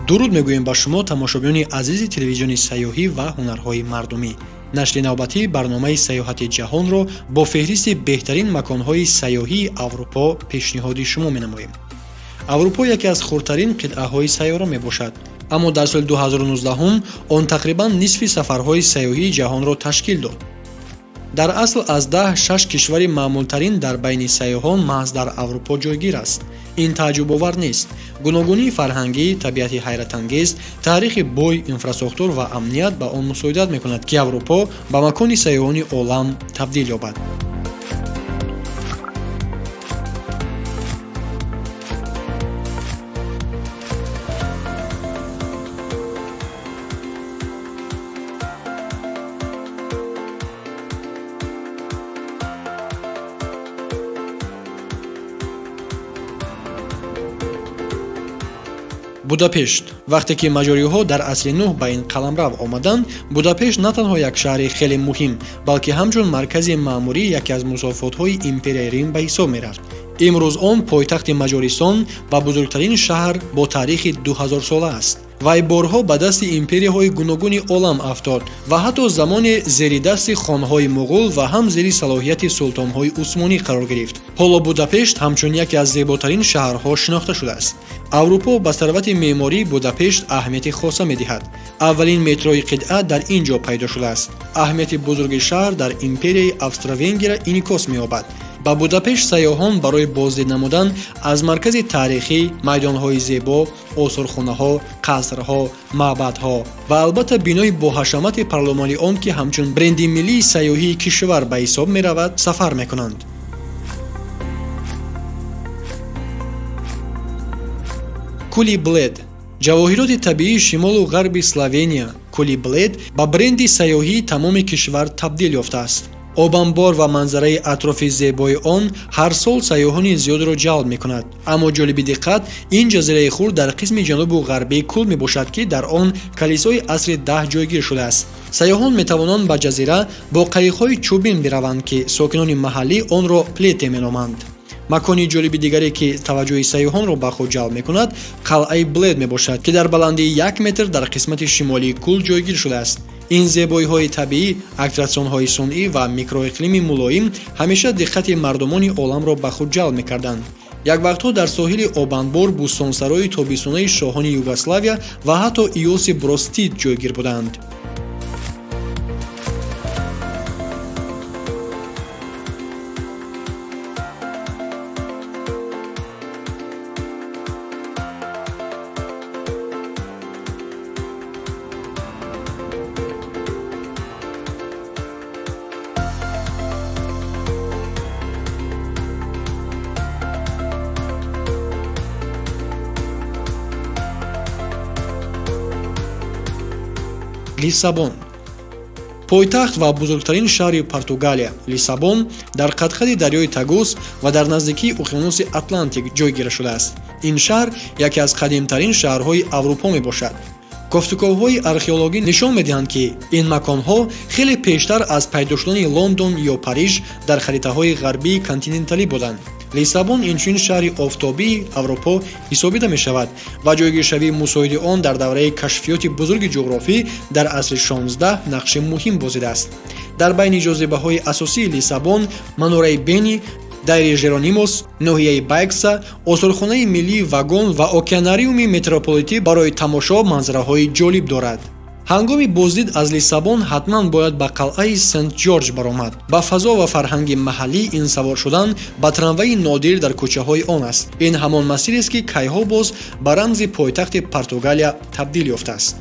Дуруд мегӯем ба шумо, тамошобинони азизи телевизиони сайёҳӣ ва ҳунарҳои мардумӣ. Нашри навбатии барномаи сайёҳати ҷаҳонро бо феҳристи беҳтарин маконҳои сайёҳии Аврупо пешниҳоди шумо менамоем. Аврупо яке аз хурдтарин қитъаҳои сайёра мебошад, аммо дар соли 2019 он тақрибан нисфи сафарҳои сайёҳии ҷаҳонро ташкил дод. Дар асл аз 10, 6 кишвари маъмултарин дар байни сайёҳон маҳз дар Аврупо ҷойгир аст. Ин тааҷҷубовар нест. Гуногунии фарҳангӣ, табиати ҳайратангез, таърихи бой, инфрасохтор ва амният ба он мусоидат мекунад, ки Аврупо ба макони сайёҳони олам табдил ёбад. Будапешт. Вақте ки маҷориҳо дар асри 9 ба ин қаламрав омаданд, Будапешт на танҳо як шаҳри хеле муҳим, балки ҳамчун маркази маъмурӣ яке аз мусофотҳои империяи Рим ба ҳисоб мерафт. Имрӯз он пойтахти Маҷористон ва бузургтарин шаҳр бо таърихи 2000-сола аст. Вай борҳо ба дасти империяҳои гуногуни олам афтод ва ҳатто замоне зери дасти хонҳои муғул ва ҳам зери салоҳияти султонҳои усмонӣ қарор гирифт. Ҳоло Будапешт ҳамчун яке аз зеботарин шаҳрҳо шинохта шудааст. Аврупо ба сарвати меъмории Будапешт аҳамияти хоса медиҳад. Аввалин метрои қитъа дар ин ҷо пайдо шудааст. Аҳамияти бузурги шаҳр дар империяи Австро-Венгрия инъикос меёбад. Ба Будапешт сайёҳон барои боздид намудан аз маркази таърихӣ, майдонҳои зебо, осорхонаҳо, қасрҳо, маъбадҳо ва албатта бинои боҳашамати парлумони он, ки ҳамчун бренди миллии сайёҳии кишвар ба ҳисоб меравад, сафар мекунанд. Кӯли Блед. Ҷавоҳироти табиии шимолу ғарби Словения, кӯли Блед ба бренди сайёҳии тамоми кишвар табдил ёфтааст. Обанбор ва манзараи атрофи зебои он ҳар сол сайёҳони зиёдро ҷалб мекунад. Аммо ҷолиби диққат, ин ҷазираи хурд дар қисми ҷанубу ғарбии кӯл мебошад, ки дар он калисои асри 10 ҷойгир шудааст. Сайёҳон метавонанд ба ҷазира бо қайиқҳои чӯбин бираванд, ки сокинони маҳаллӣ онро плете меноманд. Макони ҷолиби дигаре, ки таваҷҷӯҳи сайёҳонро ба худ ҷалб мекунад, қалъаи Блед мебошад, ки дар баландии 1 метр дар қисмати шимолии кӯл ҷойгир шудааст. Ин зебоиҳои табиӣ, аттраксионҳои сунъӣ ва микроиқлими мулоим ҳамеша диққати мардумони оламро ба худ ҷалб мекарданд. Як вақтҳо дар соҳили обанбор бӯстонсарои тобистонаи шоҳони Югославия ва ҳатто Иосип Броз Тито ҷойгир буданд. Лиссабон. Пойтахт ва бузургтарин шаҳри Португалия, Лиссабон дар қадқади дарёи Тагус ва дар наздикии уқёнуси Атлантик ҷойгир шудааст. Ин шаҳр яке аз қадимтарин шаҳрҳои Аврупо мебошад. Кофтуковҳои археологӣ нишон медиҳанд, ки ин маконҳо хеле пештар аз пайдо шудани Лондон ё Париж дар харитаҳои ғарбии континенталӣ буданд. Лиссабон инчунин шаҳри офтобии Аврупо ҳисобида мешавад ва ҷойгиршавии мусоиди он дар давраи кашфиёти бузурги ҷуғрофӣ дар асри 16 нақши муҳим бозидааст. Дар байни ҷозибаҳои асосии Лиссабон манораи Бени, дайри Жеронимос, ноҳияи Байкса, осорхонаи миллии вагон ва океанариуми метрополитӣ барои тамошо манзараҳои ҷолиб дорад. Ҳангоми боздид аз Лиссабон ҳатман бояд ба қалъаи Сент-Ҷорҷ баромад. Ба фазо ва фарҳанги маҳаллӣ ин савор шудан ба трамвайи нодир дар кӯчаҳои он аст. Ин ҳамон масирест, ки кайҳо боз ба рамзи пойтахти Португалия табдил ёфтааст.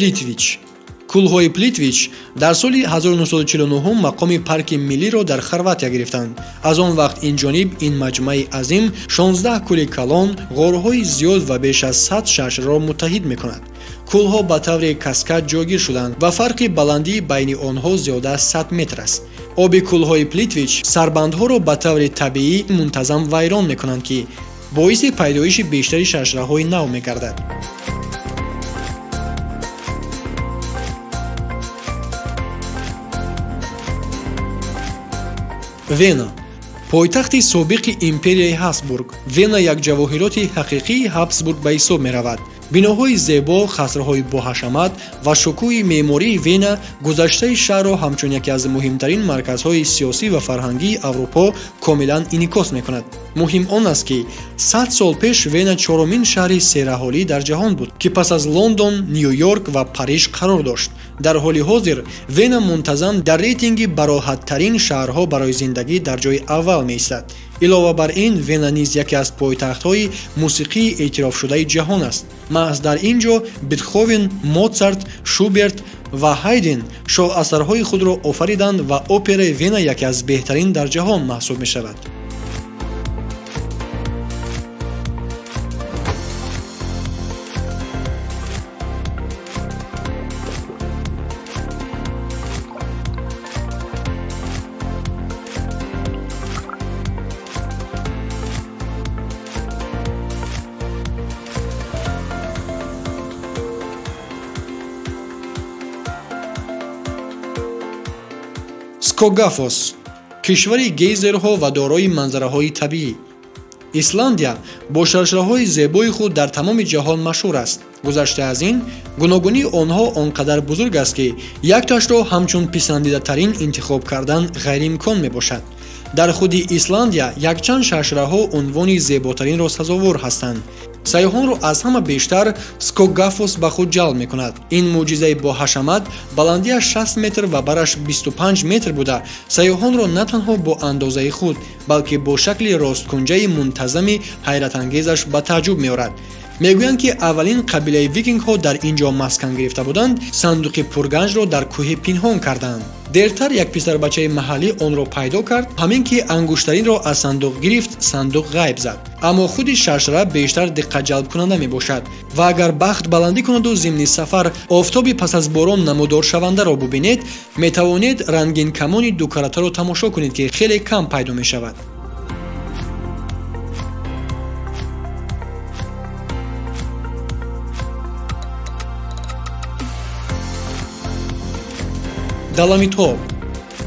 Плитвич. Кӯлҳои Плитвич дар соли 1949 мақоми парки миллиро дар Хорватия гирифтанд. Аз он вақт ин ҷониб ин маҷмӯаи азим 16 кӯли калон, ғорҳои зиёд ва беш аз 100 шашраро муттаҳид мекунад. Кӯлҳо ба таври каскад ҷойгир шуданд ва фарқи баландии байни онҳо зиёда аз 100 метр аст. Оби кӯлҳои Плитвич сарбандҳоро ба таври табиӣ мунтазам вайрон мекунанд, ки боиси пайдоиши бештари шашраҳои нав мегардад. Вена пойтахти собиқи империяи Ҳабсбург. Вена як ҷавоҳироти ҳақиқии Ҳабсбург ба ҳисоб меравад. Биноҳои зебо, қасрҳои боҳашамат ва шукӯҳи меъмории Вена гузаштаи шаҳрро ҳамчун яке аз муҳимтарин марказҳои сиёсӣ ва фарҳангии Аврупо комилан инъикос мекунад. Муҳим он аст, ки 100 сол пеш Вена чорумин шаҳри сераҳолӣ дар ҷаҳон буд, ки пас аз Лондон, Ню-Йорк ва Париж қарор дошт. Дар ҳоли ҳозир Вена мунтазам дар рейтинги бароҳаттарин шаҳрҳо барои зиндагӣ дар ҷои аввал меистад. Илова бар ин, Вена низ яке аз пойтахтҳои мусиқии эътирофшудаи ҷаҳон аст. Маҳз дар ин ҷо Бетховен, Моцарт, Шуберт ва Ҳайден шоҳасарҳои худро офариданд ва операи Вена яке аз беҳтарин дар ҷаҳон маҳсуб мешавад. Скогафос кишвари гейзерҳо ва дорои манзараҳои табиӣ. Исландия бо шаршараҳои зебои худ дар тамоми ҷаҳон машҳур аст. Гузашта аз ин, гуногунии онҳо он қадар бузург аст, ки якташро ҳамчун писандидатарин интихоб кардан ғайриимкон мебошад. Дар худи Исландия якчанд шаршараҳо унвони зеботаринро сазовор ҳастанд. Сайёҳонро аз ҳама бештар Скогафос ба худ ҷалб мекунад. Ин мӯъҷизаи боҳашамат баландиаш 60 метр ва бараш 25 метр буда, сайёҳонро на танҳо бо андозаи худ, балки бо шакли росткунҷаи мунтазами ҳайратангезаш ба тааҷҷуб меорад. Мегӯянд, ки аввалин қабилаи викингҳо дар ин ҷо маскан гирифта буданд, сандуқи пурганҷро дар кӯҳе пинҳон карданд. Дертар як писарбачаи маҳаллӣ онро пайдо кард, ҳамин ки ангуштаринро аз сандуқ гирифт, сандуқ ғайб зад. Аммо худи шаршара бештар диққатҷалбкунанда мебошад ва агар бахт баландӣ кунаду зимни сафар офтоби пас аз борон намудоршавандаро бубинед, метавонед рангинкамони дукаратаро тамошо кунед, ки хеле кам пайдо мешавад. Доломитҳо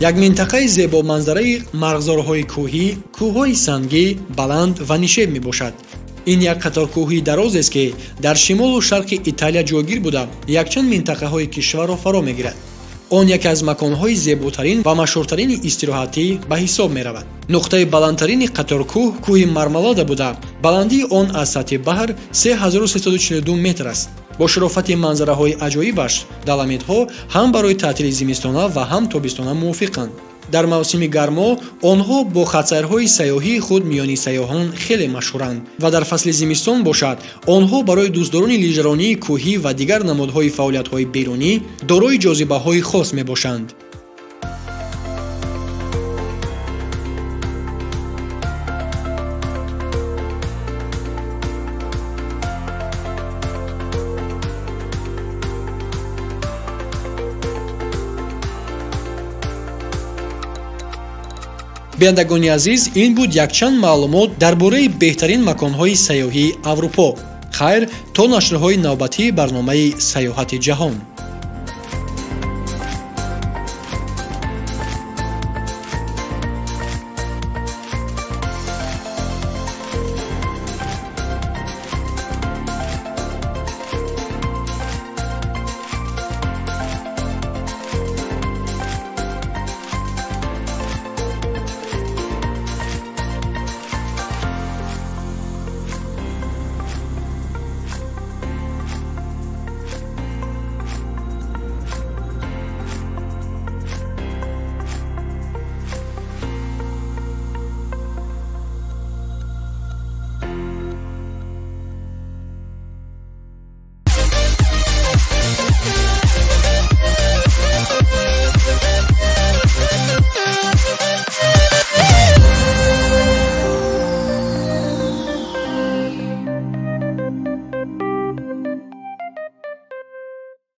як минтақаи зебоманзараи марғзорҳои кӯҳӣ, кӯҳҳои сангӣ, баланд ва нишеб мебошад. Ин як қатор кӯҳии дарозест, ки дар шимолу шарқи Италия ҷойгир буда, якчанд минтақаҳои кишварро фаро мегирад. Он яке аз маконҳои зеботарин ва машҳуртарини истироҳатӣ ба ҳисоб меравад. Нуқтаи баландтарини қаторкӯҳ кӯҳи Мармалада буда, баландии он аз сатҳи баҳр 3342 метр аст. Бо шарофати манзараҳои аҷоибаш, доломитҳо ҳам барои таътили зимистона ва ҳам тобистона мувофиқанд. Дар мавсими гармо онҳо бо хатсайрҳои сайёҳии худ миёни сайёҳон хеле машҳуранд ва дар фасли зимистон бошад, онҳо барои дӯстдорони лижаронии кӯҳӣ ва дигар намудҳои фаъолиятҳои берунӣ дорои ҷозибаҳои хос мебошанд. Бинандагони азиз, ин буд якчанд маълумот дар бораи беҳтарин маконҳои сайёҳии Аврупо. Хайр, то нашрҳои навбатии барномаи Сайёҳати ҷаҳон.